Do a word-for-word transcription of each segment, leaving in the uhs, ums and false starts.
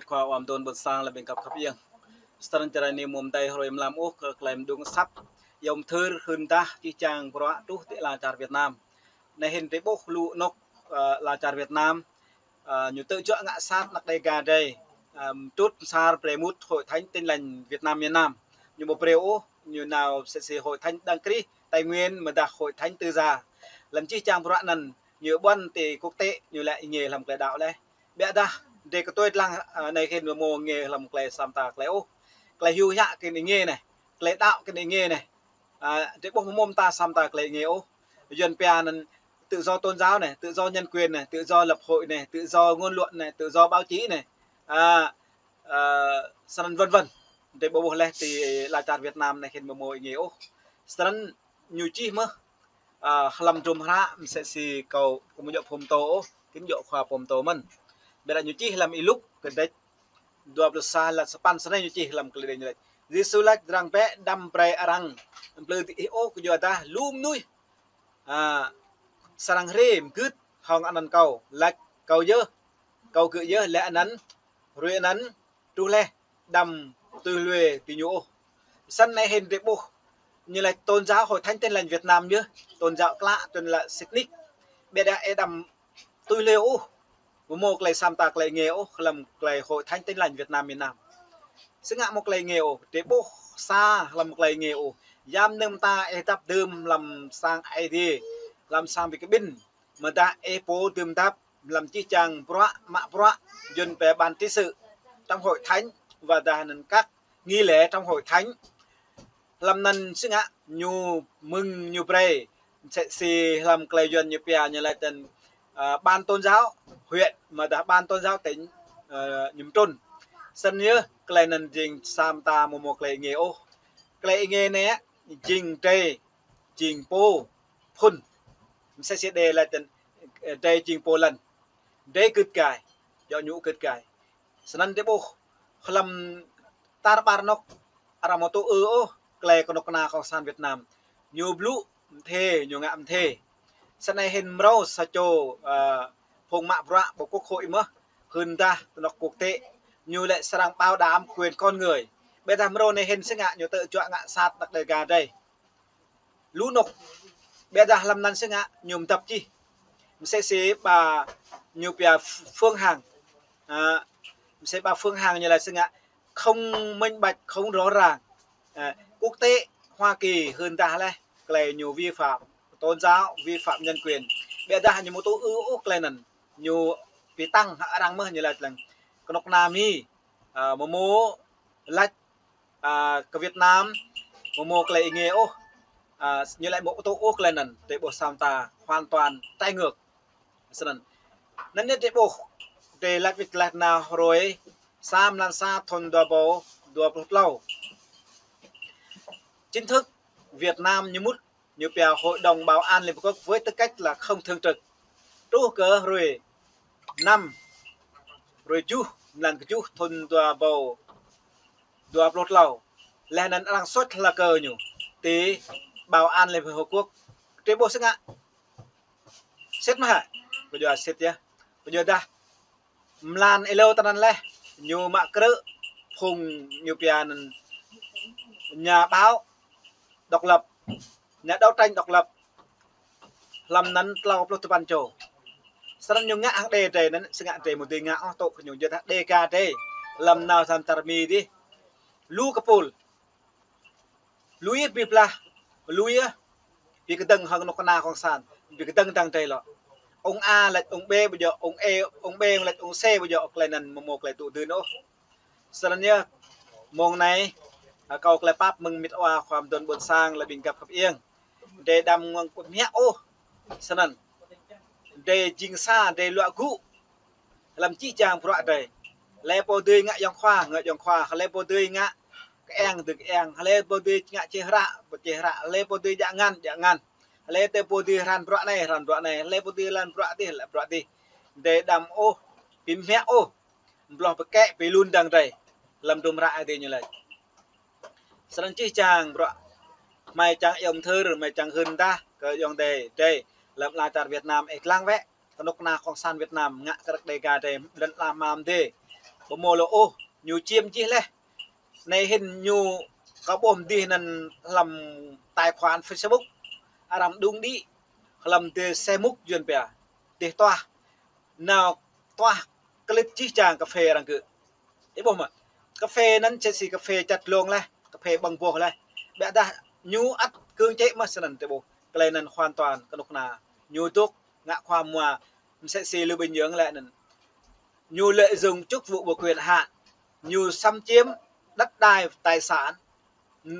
Khua Ƀơ̆ng Đôn Ƀôn Sang lĕ ƀing găp khăp ieng. Sơtăn čơrai ni mơ̆ng tơdơi hrơi mlam ôh kơ tơlơi mơđung asăp. Yom thơr hưn dah čih čang bruă truh ti ala čar Việt Nam. Anai hĭn drơi ƀuh lu anŏ, ơ, ala čar Việt Nam, ơ, ñu tơjuă ngă sat anăk Đêga drơi, ơ, trŭt sar brơi mŭt Hội Thánh Tin Lành Việt Nam miền Nam. Ñu ƀu brơi ôh, ñu nao sĕ si Hội Thánh Đấng Christ Tây Nguyên mơdah Hội Thánh Tư Gia. Lăm čih čang bruă anŭn ñu ƀuăn ti quốc tế ñu lĕ êngiê hlăm tơlơi đaŏ lĕ. Biă dah, drơi kơ tui tơlang, ơ, anai hĭn mơ̆ mơ̆ êngiê hlăm tơlơi sa mơta tơlơi ôh. Tơlơi hyu hiă kơ êngiê anai, tơlơi đaŏ kơ êngiê anai. Ơ, drơi ƀuh mơ̆ mơta sa mơta tơlơi êngiê ôh. Yuan pia anŭn tự do tôn giáo anai, tự do nhân quyền anai, tự do lập hội anai, tự do ngôn luận anai, tự do báo chí anai. Ơ, ơ, sơnăn vân vân. Drơi ƀuh lĕ ti ala čar Việt Nam anai hĭn mơ̆ mơ̆ êngiê ôh. Sơnăn ñu čih mơ̆, ơ, hlăm drôm hră mơsĕ si kâo, kâo mơ̆ djơ̆ pơtô ôh, kơ djơ̆ khua pơtô mơ̆n. Biă dah ñu čih hlăm Y-Luk kơdrêč dua pluh sa lăt sapăn sơnai ñu čih hlăm tơlơi Đêga ñu laĭ. Yêsu laĭ arăng bĕ đăm brơi arăng plư diih ôh kơyua dah lu mơnuih, ơ, srăng hrĕ mơgưt hăng anăn kâo, laĭ kâo yơh, kâo gơ̆ yơh, lĕ anăn, hrơi anăn, truh lĕ, đăm tui hlue ti ñu ôh. Sơnăn anai hĭn drơi ƀuh, ñu laĭ tôn giáo Hội Thánh Tin Lành Việt Nam yơh, tôn giáo klă, tôn giáo sĭt nik. Biă dah ih đăm tui hlue ôh, mơ̆ mơ̆ tơlơi sa mơta tơlơi êngiê ôh, hlăm tơlơi Hội Thánh Tin Lành Việt Nam miền Nam. Sơngă mơ̆ tơlơi êngiê ôh, drơi ƀuh sa hlăm tơlơi êngiê ôh. Yam nơ̆ng mơta ih dăp dưm hlăm sang Aê Diê, hlăm sang ƀing kơ ƀing, mơdah ih pô dưm dăp, hlăm čih čang bruă, mă bruă, Yuan pia ban trị sự trong hội thánh, ƀôdah anŭn các nghi lễ trong hội thánh. Hlăm anŭn sơngă ñu mơ̆ng ñu brơi, mơsĕ si hlăm tơlơi Yuan ñu pia ñu laĭ tơ̆n, ơ, ban tôn giáo huyện, mơdah ban tôn giáo tỉnh, ơ, ñu mơtrŭn. Sơnăn yơh, tơlơi anŭn jing sa mơta mơ̆ mơ̆ tơlơi êngiê ôh. Tơlơi êngiê anai, jing drơi, jing pô, phŭn. Mơsĕ si drơi laĭ tơ̆n, ơ, drơi jing pô lăn. Drơi gưt gai, djơ̆ ñu gưt gai. Sơnăn drơi ƀuh, hlăm tar ƀar anŏ, arăng mơ̆ tŭ ư ôh, tơlơi kơnuk kơna Cộng sản Việt Nam. Ñu blŭ mơthê, ñu ngă mơthê. Sơnai hĭn mrâo sa čô, ơ, phung mă bruă ƀơi quốc hội mơ̆, hưn dah tơ anŏ quốc tế. Ñu lĕ srăng bảo đảm quyền con người. Biă dah mrâo anai hĭn sơngă ñu tơjuă ngă sat anăk Đêga drơi. Lu anŏ. Biă dah hlăm anŭn sơngă ñu mơdăp čih. Mơsĕ si ƀa ñu pia Phương Hằng. Ơ, mơsĕ ƀa Phương Hằng ñu laĭ sơngă không minh bạch, không rõ ràng. Ơ, quốc tế Hoa Kỳ hưn dah lĕ, tơlơi ñu vi phạm tôn giáo, vi phạm nhân quyền. Biă dah ñu mơ̆ tŭ ư ôh tơlơi anŭn. Ñu pi tăng hă arăng mơ̆ ñu laĭ tơlơi. Kơnuk kơna Mi, ơ, mơ̆ mơ̆ laĭ, ơ, kơ Việt Nam, mơ̆ mơ̆ tơlơi êngiê ôh, ơ, ñu laĭ mơ̆ tŭ ôh tơlơi anŭn, drơi ƀuh sa mơta hoàn toàn trái ngược. Sơnăn. Anŭn yơh drơi ƀuh, drơi laĭ wĭt laih nao hrơi sa mlan sa thun dua ƀâo dua pluh klâo. Chính thức Việt Nam ñu mŭt, ñu pia Hội đồng Bảo an Liên Hợp Quốc với tư cách là không thường trực. Truh kơ hrơi năm, hrơi tơjuh, mlan kơ tơjuh thun dua ƀâo dua pluh klâo. Laih anŭn arăng sut hla kơ ñu ti Bảo an Liên Hợp Quốc. Drơi ƀuh sơngă. Sĭt mơ̆ hă? Kơyua sĭt yơh. Kơyua dah mlan êlâo tơnăn laih, ñu mă krư̆ phung ñu pia anŭn nhà báo độc lập, nhà đấu tranh độc lập. Hlăm anŭn klâo pluh tơpăn čô. Sơnăn ñu ngă hăng Đê drơi anŭn, sơngă drơi mơ̆ dưi ngă ôh tŭ kơ ñu, djơ̆ dah Đêga drơi. Hlăm nao sang čar Mi dih. Lu kơpul. Lui yơh pi blah, lui yơh pi kơdơ̆ng hăng kơnuk kơna Cộng sản, pi kơdơ̆ng dăng drơi lŏ. Ông A laĭ ông B ƀu djơ̆, ông E, ông B laĭ ông C ƀu djơ̆, tơlơi anŭn mơ̆ mơ̆ tơlơi tŭ dưn ôh. Sơnăn yơh, mông anai, ơ, kâo tơlơi pap mơ̆ng mĭt wa Khua Mơdôn Ƀôn Sang lĕ ƀing găp khăp ieng. Drơi đăm ngŏng kŭt mơhiăk ôh. Sơnăn. Drơi jing sa, drơi luă gŭ. Hlăm čih čang bruă drơi. Hlơi pô dưi ngă yŏng khua, ngă yŏng khua. Hlơi pô dưi ngă kơ eng, dưi kơ eng. Hlơi pô dưi ngă čih hră, pô čih hră. Hlơi pô dưi djă ngăn, djă ngăn. Hlơi tơ pô dưi hrăn bruă anai, hrăn bruă anai. Hlơi pô dưi lăn bruă dih, lăn bruă dih. Drơi đăm ôh, ƀu mơhiăk ôh. Bloh pơkĕ pơlun dăng drơi. Hlăm drôm hră Adai ñu laĭ. Sơnăn čih čang bruă. Hmei čang iâu mơthưr, hmei čang hưn dah kơ ayŏng adơi drơi. Hlăm ala čar Việt Nam ih lăng wơ̆t. Kơnuk kơna Cộng sản Việt Nam ngă kơ rơ̆k Đêga drơi, lŏn ala mơ̆n dih. Ƀu hmâo lơi ôh, ñu čiêm jih laih. Anai hĭn ñu kơ ƀuh mơdih anŭn hlăm tài khoản Facebook, arăng đung đĭ, hlăm dêh xe múc yuan pia, dêh tuah, nao tuah klĭt jih jang cà phê arăng gơ̆. Ih ƀuh mơ̆? Cà phê anŭn čĕ si cà phê čăt lông laih, cà phê ƀơ̆ng boh laih. Biă dah ñu ăt kơ̆ng čĕ mơ̆ snăn tơ ƀuh. Tơlơi anŭn hoàn toàn kơnuk kơna. Ñu dŏ ngă khua mua, msĕ si Lưu Bình Nhưỡng laĭ anŭn. Ñu lợi dụng chức vụ và quyền hạn, ñu xâm chiếm đất đai, tài sản,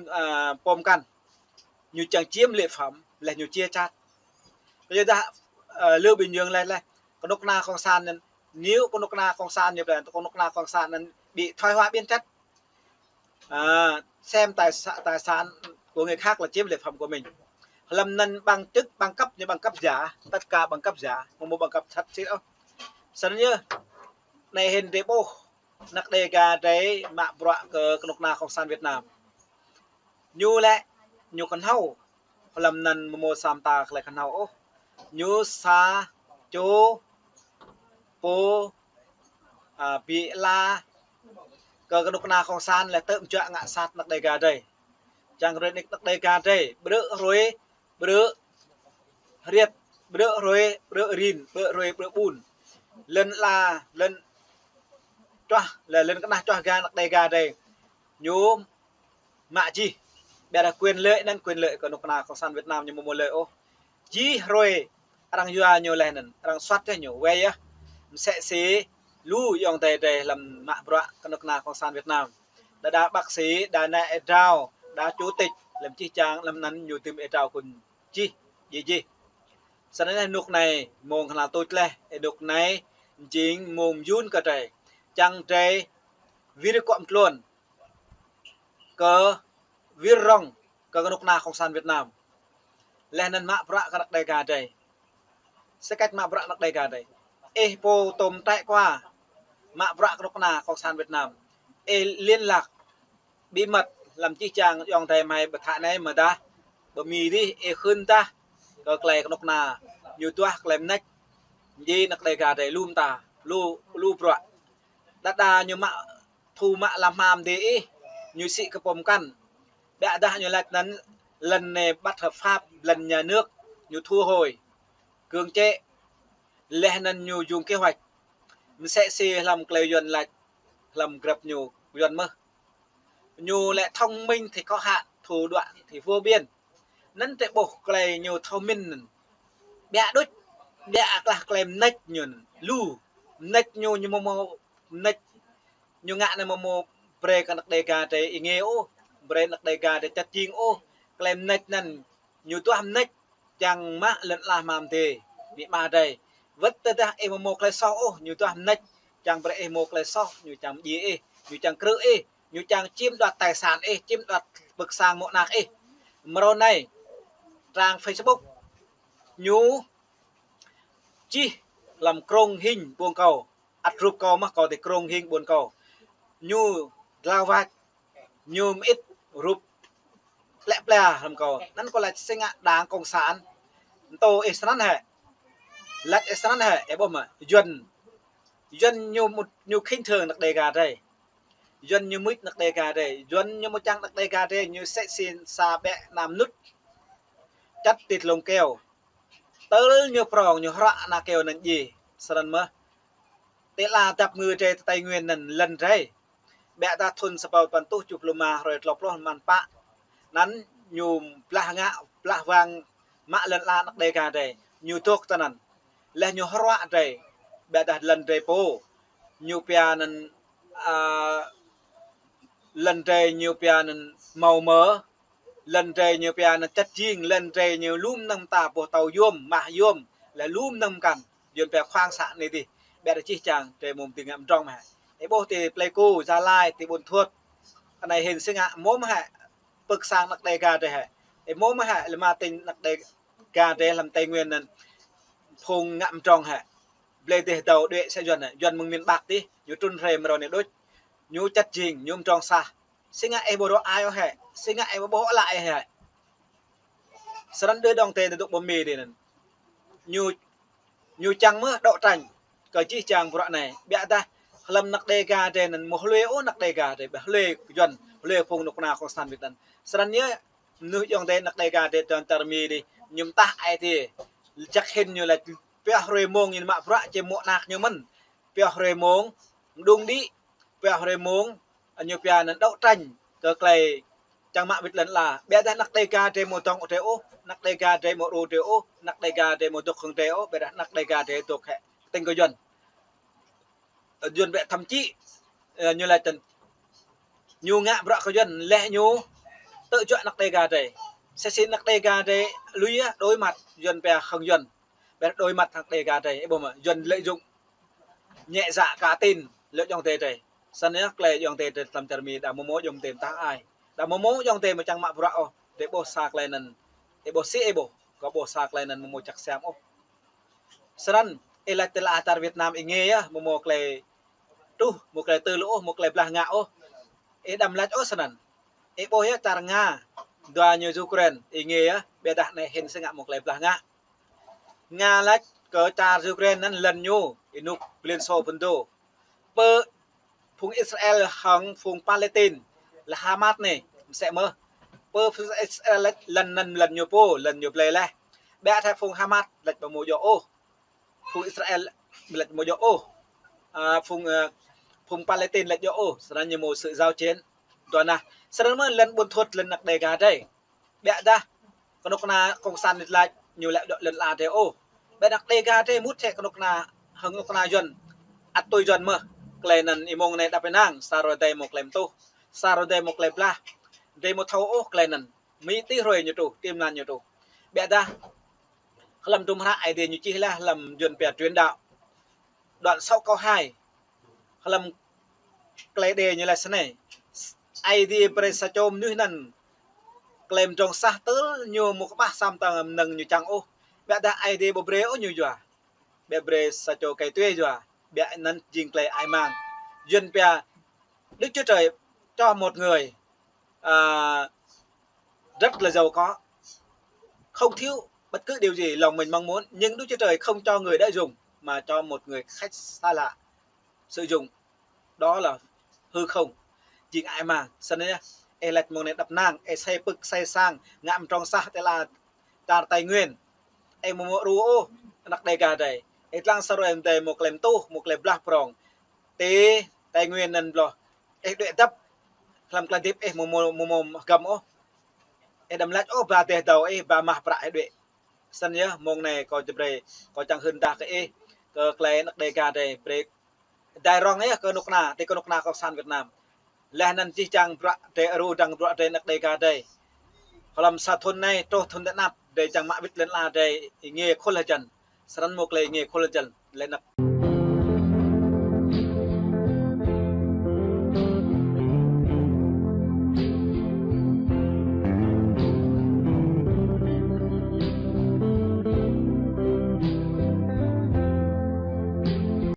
à, pôm kăn. Ñu čang čiêm lệ phẩm, laih ñu chia cắt. Kơ yua dah, à, Lưu Bình Nhưỡng laĭ laih, kơnuk kơna cộng sản anŭn, nếu kơnuk kơna cộng sản ñu pia, kơnuk kơna cộng sản anŭn bị thoái hóa biến chất. À, xem tài sa-, tài sản của người khác là chiếm lệ phẩm của mình. Hlăm anŭn bằng chức, bằng cấp ñu bằng cấp giả, tất cả bằng cấp giả, ƀu hmâo bằng cấp thật sự ôh. Snăn yơh, anai hĭn tơ ƀuh, anăk Đêga drei mă bruă kơ kơnuk kơna cộng sản Việt Nam. Ñu lĕ, ñu kơnhâo, hlăm anŭn ƀu hmâo sa mta tơlơi kơnhâo ôh. Ñu sa čô pô, à, ƀĭ la kơ kơnuk kơna cộng sản laih tơm juă ngă sat anăk Đêga drei. Čang rơi nik anăk Đêga drei, brơ̆ hrơi, brơ̆ hriăt, brơ̆ hrơi, brơ̆ rin, brơ̆ hrơi, brơ̆ ƀun. Lŏn ala, lŏn čuah, lŏn kơnah čuah ga anăk Đêga drei. Ñu mă jih. Biă dah quyền lợi anŭn quyền lợi kơnuk kơna cộng sản Việt Nam ñu ƀu hmâo lơi ôh. Jih hrơi arăng yua ñu laih anŭn, arăng soăt yơh ñu, wai yơh. Msĕ si lu ayŏng adơi drei hlăm mă bruă kơnuk kơna cộng sản Việt Nam. Đa đa bác sĩ, đa nai êa drao, đa chủ tịch, hlăm jih jang hlăm anŭn ñu dưm êa drao kơ jih, jih jih. Snăn laih anôk anai mơ̆ng hla tuč laih, anôk anai jing mơ̆ng yun kơ drei. Čang drei wir kuăm tluôn kơ wir rŏng kơ kơnuk kơna cộng sản Việt Nam. Laih anŭn mă bruă kơ anăk Đêga drei. Sơ cách mă bruă anăk Đêga drei. Ih pô tôm trải qua mă bruă kơnuk kơna cộng sản Việt Nam. Ih liên lạc bí mật hlăm jih jang ayŏng adơi mơ̆ng ƀă thă anai mơ̆ dah. Ƀơ Mi dih ih khưn dah kơ tơlơi kơnuk kơna ñu duah tơlơi mnêč. Jing anăk Đêga drei lu mta, lu, lu bruă. Đa đa ñu mă thu mă ala hmam dih ih, ñu sĭ kơ pôm kăn. Biă dah ñu laĭ anŭn lŏn anai bất hợp pháp, lŏn nhà nước, ñu thu hồi. Kơ̆ng čĕ, laih anŭn ñu dùng kế hoạch. Msĕ si hlăm tơlơi yuan laĭ, hlăm grăp ñu, yuan mơ̆. Ñu lĕ thông minh thì có hạn, thủ đoạn thì vô biên. Anŭn tơ ƀuh tơlơi ñu thông minh anŭn. Biă đôč, biă klah tơlơi mnêč ñu anŭn. Lu, mnêč ñu, ñu ƀu hmâo mnêč. Ñu ngă anai ƀu hmâo brơi kơ anăk Đêga drei êngiê ôh, brơi anăk Đêga drei čăt jing ôh. Tơlơi mnêč anŭn, ñu duah mnêč, čang mă lŏn ala hmam dih, amĭ ama drei. Wơ̆t tơdah ih ƀu hmâo tơlơi soh ôh, ñu duah mnêč, čang brơi ih hmâo tơlơi soh, ñu čang mdjiê ih, ñu čang krư̆ ih, ñu čang chiếm đoạt tài sản ih, chiếm đoạt pơ̆k sang mơ̆ng anak ih. Mrâo anai, trang Facebook, ñu čih hlăm krông hing ƀuôn kâo, ăt rup kâo mơ̆ kâo tơ krông hing ƀuôn kâo. Ñu dlao wač, ñu mơit rup plĕ plĕ hlăm kâo. Anŭn kâo laĭ si ngă đảng cộng sản. Tơ ih snăn hĕ. Laĭ ih snăn hĕ, ih ƀuh mơ̆. Yuan. Yuan ñu mŭt, ñu khinh thường anăk Đêga drei. Yuan ñu mŭt anăk Đêga drei. Yuan ñu ƀu čang anăk Đêga drei, ñu sĕ si sa ƀĕ anăm nŭt. Čăt ti tlông keo. Tơl ñu prong, ñu hră ană keo anŭn djai. Snăn mơ̆. Tơl dăp ngư drei tơ Tây Nguyên anŭn lŏn drei. Biă dah thŭn sa rơbâo păn rơtuh tơjuh pluh rơma hrơi tlâo pluh mlan pă. Anŭn ñu blah ngă, blah wang mă lŏn ala anăk Đêga drei. Ñu dŏ tơ anŭn. Laih ñu hră drei. Biă dah lŏn drei pô. Ñu pia anŭn, a, lŏn drei ñu pia anŭn mâo mơ̆. Lŏn drei ñu pia anŭn čăt jing, lŏn drei ñu lu mơnơ̆ng mơta boh tâo yuôm, mah yuôm, laih lu mơnơ̆ng mơkăn, yuôm pia khoáng sản anai dih. Biă dah jih jang, drei mơ̆ng ti ngă mdrŏng mơ̆ hă. Ih ƀuh ti Pleiku, Gia Lai, ti Buôn Thuột. Anai hĭn si ngă, mơ̆ mơ̆ hă, pơ̆k sang anăk Đêga drei hă. Ih mơ̆ mơ̆ hă, lĕ mă tĭng anăk Đêga drei hlăm Tây Nguyên anŭn. Phung ngă mdrŏng hă. Blơi dêh dâo đuaĭ sa Yuan hă, Yuan mơ̆ng miền Bắc dih, ñu trŭn hrơi mrâo anai đôč. Ñu čăt jing, ñu mdrŏng sah. Si ngă ih ƀu rŏ ai ôh hĕ, si ngă ih ƀu ƀuh ala ih hĕ. Snăn đơ dŏng tê dŏ ƀơ Mi dih anŭn. Ñu, ñu čang mơ̆ đấu tranh kơ jih jang bruă anai. Biă dah Hlăm anăk Đêga drei anŭn mơ̆ hlue ôh anăk Đêga drei, ƀiă hlue kơ Yuăn, hlue phung anôk kơna Cộng sản Việt Nam. Snăn yơh, mơnuih ayŏng adơi anăk Đêga drei tơl čar Mi dih, ñu mơtah ai tiê. Čăk hĭn ñu laĭ pioh hruê mông ñu mă bruă či mô̆ anak ñu mơ̆n. Pioh hruê mông, mđung đĭ, pioh hruê mông, ñu pioh anăn đấu tranh kơ klei čang mă wĭt lăn ala. Ƀiădah anăk Đêga drei mơ̆ dŏng drei ôh, anăk Đêga drei mơ̆ rô drei ôh, anăk Đêga drei mơ̆ dŏ hăng drei ôh, ƀiădah anăk Đêga drei dŏ hĕ tĭng kơ Yuăn. Yuăn ƀiă thậm chí, ơ, ñu laĭ tơl ñu ngă bruă kơ Yuăn leh ñu tơl juă anăk Đêga drei. Sĭt sĭt anăk Đêga drei lui yơh, đối mặt Yuăn ƀiă hăng Yuăn. Ƀiădah đối mặt hăng Đêga drei, ih ƀuh mơ̆, Yuăn lợi dụng nhẹ dạ cả tin, lợi dụng ayŏng adơi drei. Snăn yơh, klei ayŏng adơi drei hlăm čar Mi đa mơ̆ mơ̆ ayŏng adơi mơtah ai. Đa mơ̆ mơ̆ ayŏng adơi mơ̆ čang mă bruă ôh, drei ƀuh sa klei anăn. Ih ƀuh sĭt ih ƀuh, kâo ƀuh sa klei anăn mơ̆ mơ̆ čăk siam ôh. Snăn, ih laĭ tơl čar Việt Nam ih ngă yơh, mơ̆ mơ̆ klei truh, mơ̆ klei tơl ôh, mơ̆ klei blah ngă ôh. Ih đăm laĭ ôh snăn. Ih ƀuh yơh čar Nga, dua ñu Ukraine, ih ngă yơh, ƀiădah anai hĭn sĭt ngă mơ̆ klei blah ngă. Nga laĭ kơ čar Ukraine anăn lăn ñu, ênuk Liên Xô phŭn dô. Pơ phung Israel hăng phung Palestine, lĕ Hamas anai, msĕ mơ̆. Pơ phung Israel laĭ lăn anăn lăn ñu pô, lăn ñu blơi leh. Ƀiădah phung Hamas laĭ ƀu mơ̆ djơ̆ ôh. Phung Israel laĭ ƀu djơ̆ ôh. A, phung, ơ, phung Palestine laĭ djơ̆ ôh. Snăn ñu mơ̆ sự giao chiến. Dua anai. Snăn mơ̆ lăn ƀuôn thuôt lăn anăk Đêga drei. Ƀiădah, kơnuk kơna Cộng sản Việt laĭ ñu lĕ dŏ lăn ala drei ôh. Ƀiădah anăk Đêga drei mŭt hĕ kơnuk kơna, hăng kơnuk kơna Yuăn. Ăt tui Yuăn mơ̆. Klei anăn ih mơ̆ng anai đăp ih năng, sa hrơi drei mơ̆ klei mơtuh. Sa hrơi drei mơ̆ klei blah. Drei mơ̆ thâo ôh klei anăn. Mi tĭ hrơi ñu truh, tĭ mlan ñu truh. Ƀiădah, hlăm hdruôm hră Aê Diê ñu čih leh hlăm Yuăn ƀiă truyền đạo. Đoạn sáu câu hai. Hlăm klei Êđê ñu laĭ snei. Aê Diê brơi sa čô mơnuih anăn klei mdrŏng sah tơl ñu mơ̆ kơƀah sa mta mnơ̆ng ñu čang ôh. Ƀiădah Aê Diê ƀu brơi ôh ñu yua. Ƀiă brơi sa čô kei tue yua. Ƀiă anăn jing klei ai mang. Yuăn ƀiă Đức Chúa Trời cho một người, à, rất là giàu có, không thiếu bất cứ điều gì lòng mình mong muốn, nhưng Đức Chúa Trời không cho người đã dùng mà cho một người khách xa lạ sử dụng. Đó là hư không. Jing ai mang. Snăn yơh, ih laĭ mơ̆ng anai đăp ih năng, ih sai pơ̆k sai sang, ngă mdrŏng sah tơl čar Tây Nguyên. Ih mơ̆ mơ̆ rô ôh, anăk Đêga drei. Ih lăng sa hrơi drei mơ̆ klei mtuh, mơ̆ klei blah prŏng. Ti Tây Nguyên anăn bloh. Ih đuaĭ dăp. Hlăm klei dĭp ih mơ̆ mơ̆ mơ̆ mơ̆ hgăm ôh. Ih đăm laĭ ôh ba dêh dâo ih ba mah prăk ih đuaĭ. Snăn yơh mơ̆ng anai kâo či brơi, kâo čang hưn dah kơ ih, kơ klei anăk Đêga drei brơi. Dai rŏng yơh kơnuk kơna, ti kơnuk kơna Cộng sản Việt Nam. Leh anăn jih jang bruă drei ru dăng bruă drei anăk Đêga drei. Hlăm sa thŭn anai, truh thŭn tơ anăp, drei čang mă wĭt lăn ala drei, ih ngă khul hơjăn. Snăn mơ̆ klei ih ngă khul hơjăn, leh anăk